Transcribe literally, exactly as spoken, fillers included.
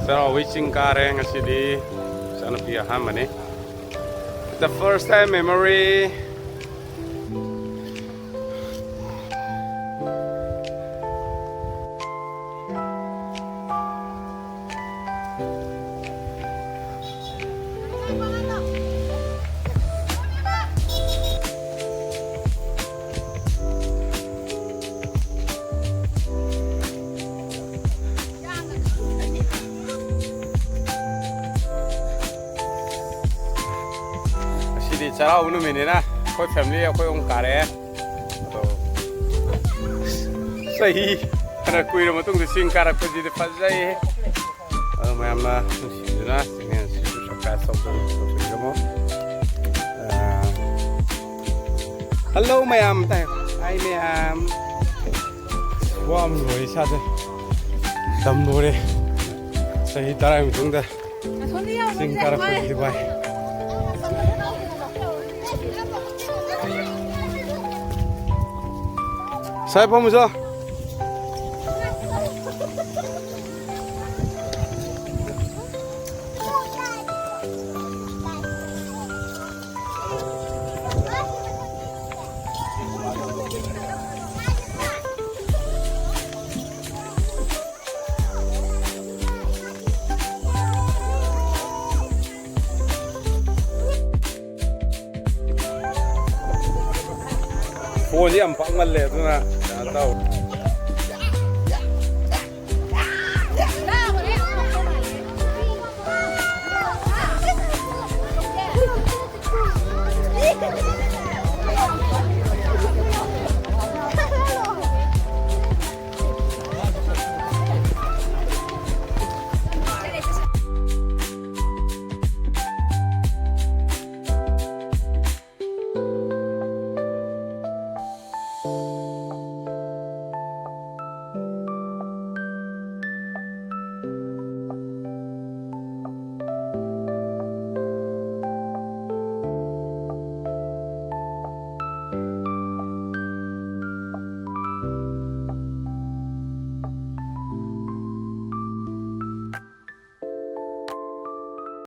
ꯆꯩꯔꯥꯎꯕꯩ ꯆꯤꯡ ꯀꯥꯔꯦ ꯉꯁꯤꯗꯤ꯫ ꯏꯆꯥꯅꯨꯄꯤ ꯑꯍꯥꯟꯕꯅꯤ꯫ The first time memory. ꯉꯁꯤꯗꯤ ꯆꯩꯔꯥꯎꯕ ꯅꯨꯃꯤꯠꯅꯤꯅ ꯑꯩꯈꯣꯏ family ꯑꯩꯈꯣꯏ ꯑꯍꯨꯝ ꯀꯥꯔꯛꯑꯦ꯫ ꯑꯗꯣ ꯆꯍꯤ ꯐꯅ ꯀꯨꯏꯔ ꯃꯇꯨꯡꯗ ꯆꯤꯡ ꯀꯥꯔꯛꯄꯁꯤꯗꯤ ꯐꯖꯩ꯫ ꯑꯗꯣ ꯃꯌꯥꯝꯅ ꯅꯨꯡꯁꯤꯗꯨꯅ channel ꯑꯁꯤꯁꯨ subscribe ꯇꯧꯗꯨꯅ ꯇꯧꯕꯤꯔꯝꯃꯣ꯫ ꯑꯥ, hello ꯃꯌꯥꯝ ꯇꯥꯏ꯫ Hi ꯃꯌꯥꯝ꯫ ꯋꯥ ꯑꯃ ꯂꯣꯏꯔꯦ ꯏꯁꯥꯁꯦ꯫ ꯇꯝ ꯂꯣꯏꯔꯦ꯫ ꯆꯍꯤ ꯇꯔꯥꯒꯤ ꯃꯇꯨꯡꯗ ꯆꯤꯡ ꯀꯥꯔꯛꯄꯒꯤꯗꯤ ꯋꯥꯏ꯫ ꯁꯥꯏ ꯐꯝꯃꯨꯆꯣ꯫ Phoneꯁꯦ ꯌꯥꯝ ꯄꯥꯛꯃꯜꯂꯦ, ꯑꯗꯨꯅ ꯀꯩꯅꯣ ꯇꯧ꯫